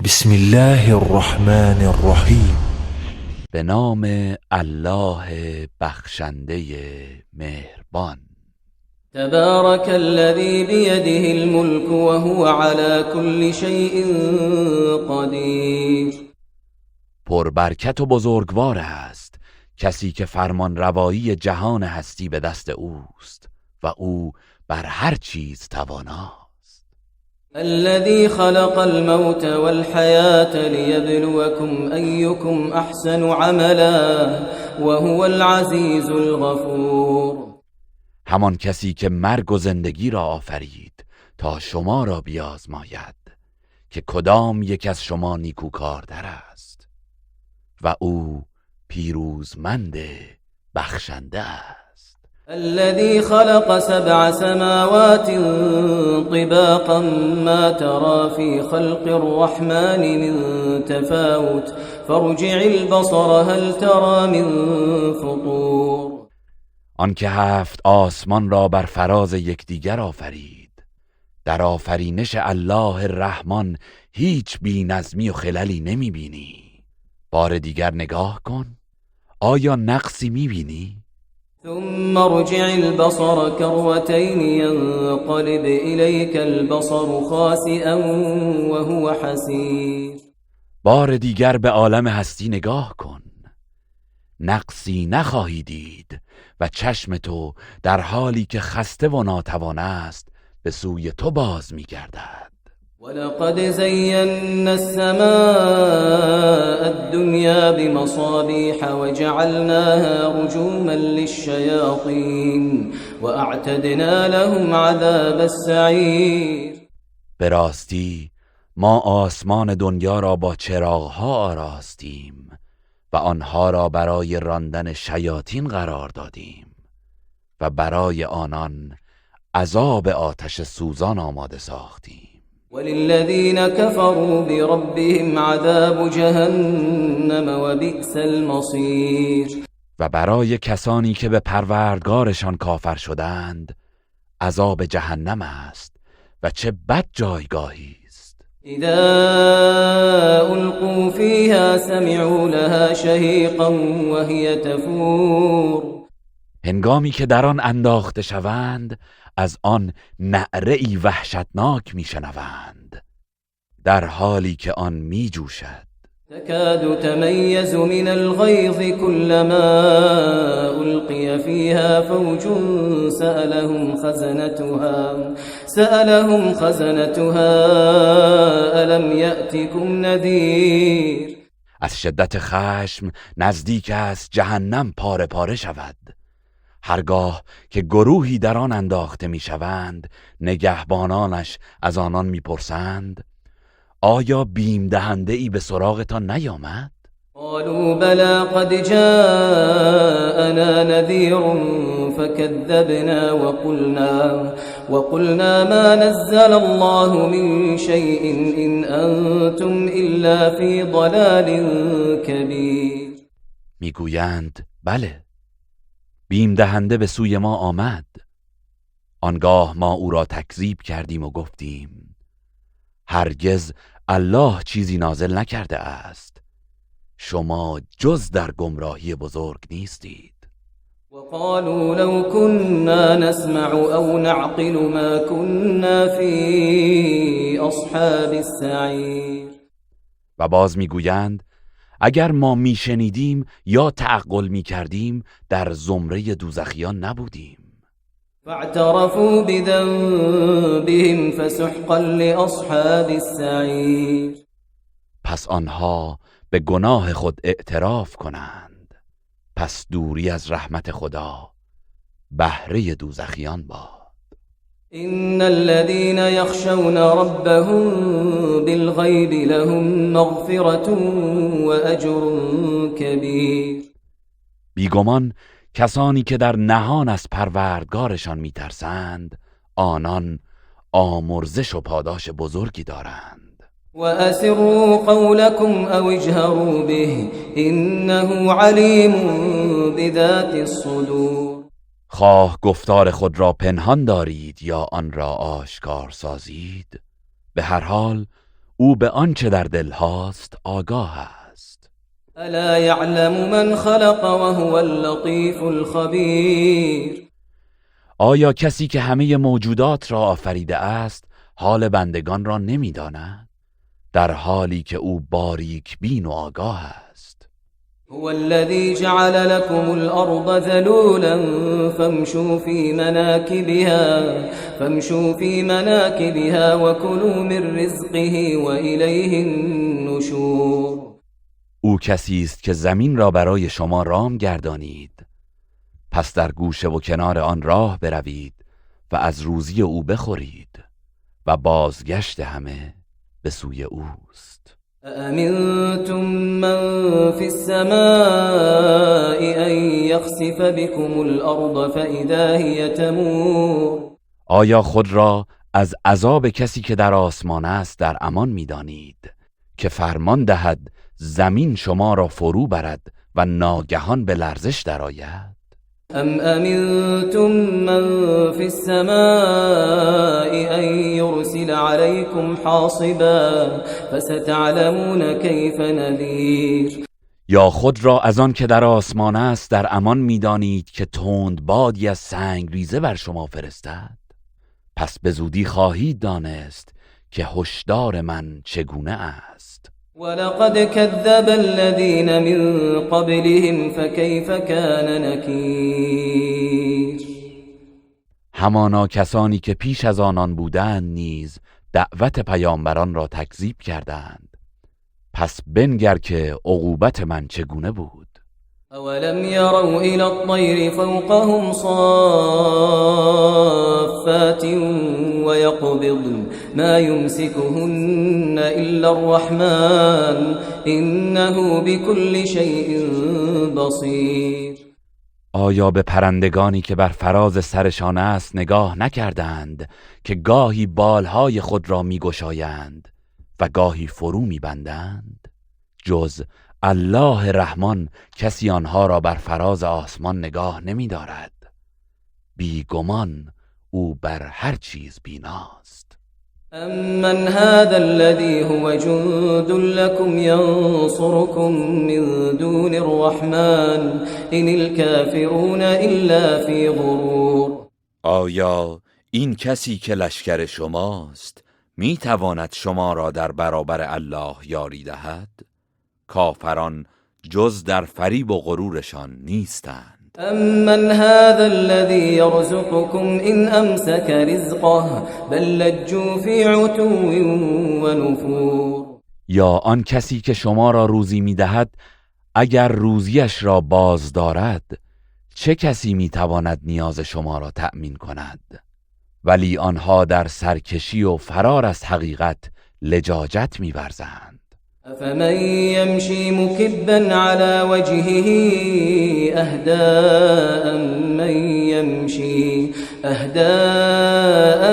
بسم الله الرحمن الرحیم. به نام الله بخشنده مهربان. تبارك الذي بيده الملك وهو على كل شيء قدیر. پربرکت و بزرگوار است کسی که فرمان روایی جهان هستی به دست اوست و او بر هر چیز تواناست. الذي خلق الموت والحياة ليبلوكم أيكم أحسن عملا وهو العزيز الغفور. همان کسی که مرگ و زندگی را آفرید تا شما را بیازماید که کدام یک از شما نیکوکارتر است و او پیروزمند بخشنده است. الذي خلق سبع سماوات طباقا ما ترى في خلق الرحمن من تفاوت فارجع البصر هل ترى من فطور. آنکه هفت آسمان را بر فراز یکدیگر آفرید، در آفرینش الله الرحمن هیچ بی نظمی و خللی نمی بینی. بار دیگر نگاه کن، آیا نقصی می بینی؟ ثم ارجع البصر كرتين ينقلب إليك البصر خاسئا وهو حسير. بار دیگر به عالم هستی نگاه کن، نقصی نخواهی دید و چشم تو در حالی که خسته و ناتوان است به سوی تو باز می‌گردد. ولقد زينا السماء الدنيا بمصابيح وجعلناها رجوما للشياطين وأعتدنا لهم عذاب السعير. به راستی ما آسمان دنیا را با چراغها آراستیم و آنها را برای راندن شیاطین قرار دادیم و برای آنان عذاب آتش سوزان آماده ساختیم. وللذین كفروا بربهم عذاب جهنم وبئس المصیر. و برای کسانی که به پروردگارشان کافر شدند عذاب جهنم است و چه بد جایگاهی است. اذا القوا فیها سمعوا لها شهیقا وهی تفور. هنگامی که در آن انداخته شوند از آن نعره‌ای وحشتناک میشنوند در حالی که آن میجوشد. تکاد تمیز من الغیظ كلما القی فیها فوج سألهم خزنتها الم یأتکم نذیر. از شدت خشم نزدیک است جهنم پاره پاره شود. هرگاه که گروهی در آن انداخته میشوند نگهبانانش از آنان میپرسند آیا بیم دهنده ای به سراغتان نیامد؟ قالوا بلى قد جاءنا نذیر فكذبنا وقلنا ما نزل الله من شيء إن أنتم إلا في ضلال كبير. میگویند بله، بیم دهنده به سوی ما آمد. آنگاه ما او را تکذیب کردیم و گفتیم هرگز الله چیزی نازل نکرده است، شما جز در گمراهی بزرگ نیستید. وقالوا لو كنا نسمع او نعقل ما كنا في اصحاب السعیر. و باز میگویند اگر ما میشنیدیم یا تعقل میکردیم در زمره دوزخیان نبودیم. فاعترفوا بذنبهم فسحقا لأصحاب السعیر. پس آنها به گناه خود اعتراف کنند، پس دوری از رحمت خدا بهره دوزخیان باد. إن الذين يخشون ربهم بالغيب لهم مغفرة وأجر كبير. بیگمان کسانی که در نهان از پروردگارشان میترسند آنان آمرزش و پاداش بزرگی دارند. وأسروا قولكم أو اجهروا به إنه عليم بذات الصدور. خواه گفتار خود را پنهان دارید یا آن را آشکار سازید، به هر حال او به آنچه در دل هاست آگاه است. الا یعلم من خلق وهو اللطیف الخبیر. آیا کسی که همه موجودات را آفریده است حال بندگان را نمیداند؟ در حالی که او باریک بین و آگاه است. هو الذي جعل لكم الأرض ذلولا فامشوا في مناكبها وكلوا من رزقه وإليه النشور. او کسی است که زمین را برای شما رام گردانید، پس در گوشه و کنار آن راه بروید و از روزی او بخورید و بازگشت همه به سوی اوست. أأمنتم من في السماء أن يخسف بكم الأرض فإذا هي تمور. آیا خود را از عذاب کسی که در آسمان است در امان می‌دانید که فرمان دهد زمین شما را فرو برد و ناگهان به لرزش درآید؟ أم أمنتم من في السماء أن يرسل عليكم حاصبا فستعلمون كيف نذير. یا خود را از آن که در آسمان است در امان می‌دانید که تند بادی از سنگ ریزه بر شما فرستد؟ پس به زودی خواهید دانست که هشدار من چگونه است. ولقد كذب الذين من قبلهم فكيف كان نكير. همانا کسانی که پیش از آنان بودند نیز دعوت پیامبران را تکذیب کردند، پس بنگر که عقوبت من چگونه بود. اولم يروا الى الطير فوقهم صافات ويقبضن ما يمسكهن الا الرحمن انه بكل شيء بصير. آیا به پرندگانی که بر فراز سرشان است نگاه نکردند که گاهی بالهای خود را میگشایند و گاهی فرو میبندند؟ جز الله رحمان کسی آنها را بر فراز آسمان نگاه نمی دارد. بیگمان او بر هر چیز بیناست. امن هذا الذي هو جند لكم ينصركم من دون الرحمن ان الكافرون الا في غرور. آیا این کسی که لشکر شماست می تواند شما را در برابر الله یاری دهد؟ کافران جز در فریب و غرورشان نیستند. امن هذا الذي يرزقكم ان امسك رزقه بل لجوا في عتو ونفور. یا آن کسی که شما را روزی میدهد اگر روزیش را باز دارد چه کسی میتواند نیاز شما را تأمین کند؟ ولی آنها در سرکشی و فرار از حقیقت لجاجت میورزند. أفمن يمشي مكبا على وجهه أهدى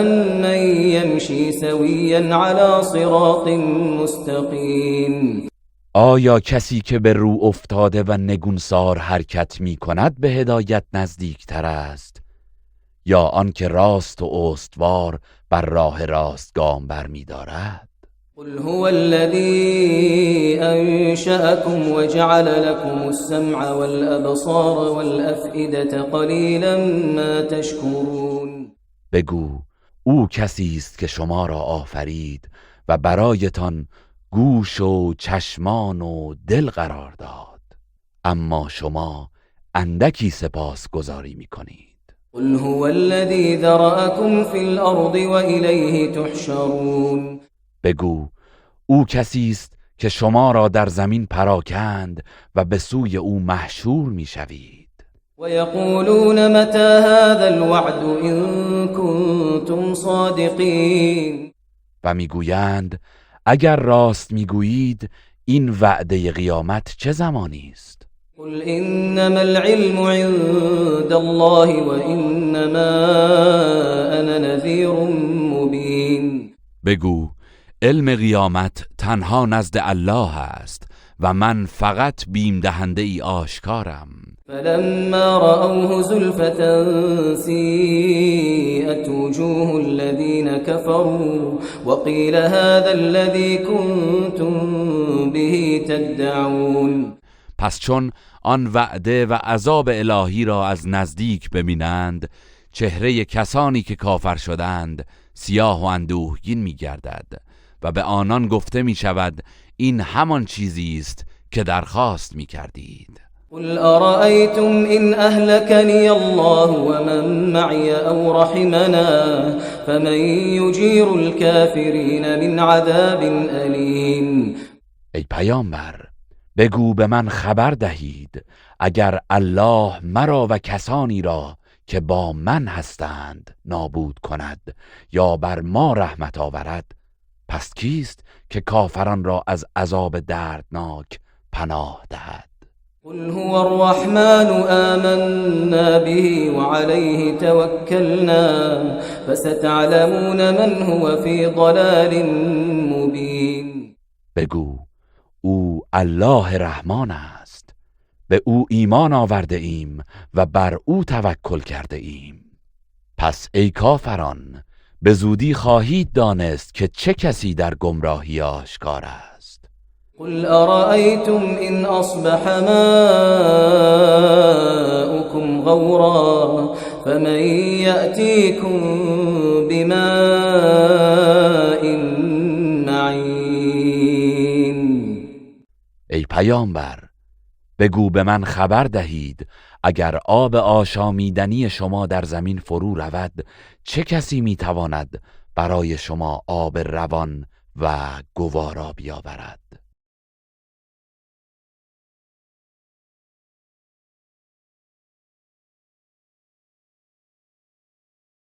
أمن يمشي سويا على صراط مستقيم. آیا کسی که به رو افتاده و نگونسار حرکت می کند به هدایت نزدیک تر است، یا آن که راست و استوار بر راه راست گام بر می دارد؟ قل هو الذي أنشأكم وجعل لكم السمع والأبصار والأفئدة قليلا ما تشكرون. بگو او کسی است که شما را آفرید و برایتان گوش و چشمان و دل قرار داد، اما شما اندکی سپاسگزاری می‌کنید. قل هو الذي ذرأكم في الأرض وإليه تحشرون. بگو او کسی است که شما را در زمین پراکند و به سوی او محشور میشوید. و یقولون متى هذا الوعد ان کنتم صادقین. و میگویند اگر راست میگویید این وعده قیامت چه زمانی است؟ قل انما العلم عند الله و انما انا نذیر مبین. بگو علم قیامت تنها نزد الله است و من فقط بیم دهنده ای آشکارم. فلما رأوه زلفة سيئت وجوه الذين كفروا وقيل هذا الذي كنتم به تدعون. پس چون آن وعده و عذاب الهی را از نزدیک ببینند، چهره کسانی که کافر شدند سیاه و اندوهگین می‌گردد و به آنان گفته می‌شود این همان چیزی است که درخواست می‌کردید. قل أرأيتم إن أهلكني الله ومن معي أو رحمنا فمن يجير الكافرين من عذاب أليم. ای پیامبر بگو به من خبر دهید اگر الله مرا و کسانی را که با من هستند نابود کند یا بر ما رحمت آورد، پس کیست که کافران را از عذاب دردناک پناه دهد؟ قل هو الرحمن آمنا به وعليه توكلنا فستعلمون من هو في ضلال مبين. بگو او الله رحمان است، به او ایمان آورده ایم و بر او توکل کرده ایم. پس ای کافران به زودی خواهید دانست که چه کسی در گمراهی آشکار است. قل أرأيتم إن أصبح ماؤكم غورا فمن يأتيكم بماء معين. ای پیامبر بگو به من خبر دهید اگر آب آشامیدنی شما در زمین فرو رود، چه کسی میتواند برای شما آب روان و گوارا بیاورد؟